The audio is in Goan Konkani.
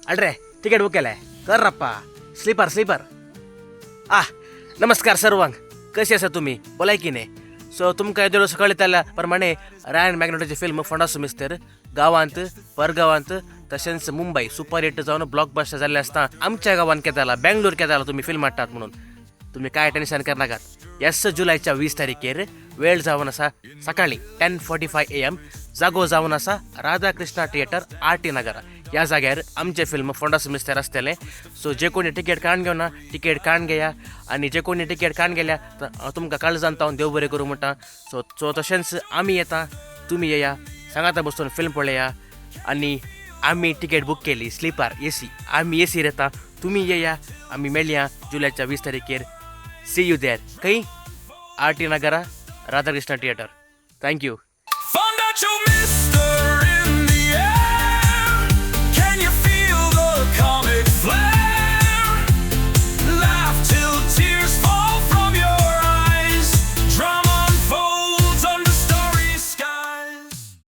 अल्रे तिकेट बुक केलें कर स्लीपर स्लीपर. आ नमस्कार सर्वांक, कशी आसा तुमी? भलायकी न्ही? सो तुमकां येदोळ कळयताल्या प्रमाणे रायन मॅग्नेटोची फिल्म फोंडासो मिस्तर गांवांत, परगांवांत तशेंच मुंबय सुपर हिट जावन ब्लॉकबस्टर जाल्लें आसता. आमच्या गांवांत केदाला, जाला, बेंगलोर केदाला तुमी फिल्म हाडटात म्हणून तुमी कांय टेन्शन करनाकात. येस, जुलयच्या 20 तारखेर वेळ जावन आसा सकाळी 10:45 AM, जागो जावन आसा राधाकृष्णा थिएटर, आर टी नगर. ह्या जाग्यार आमचें फिल्म फोंडासो मिस्तर आसतलें. सो जे कोणी तिकेट काडून घेवना, तिकेट काडून घेया आनी जे कोणी तिकेट काडून गेल्या तर हांव तुमकां काळजान हांव देव बरें करूं म्हणटा. सो सो तशेंच आमी येता, तुमी येया, सांगाता बसून फिल्म पळया. आनी आमी तिकेट बूक केली स्लीपर एसी, आमी एसीर येता. तुमी येया, आमी मेळया जुलयच्या 20 तारखेर. See you there. खंय? आर टी नगरा, राधाकृष्ण थिएटर. Thank you.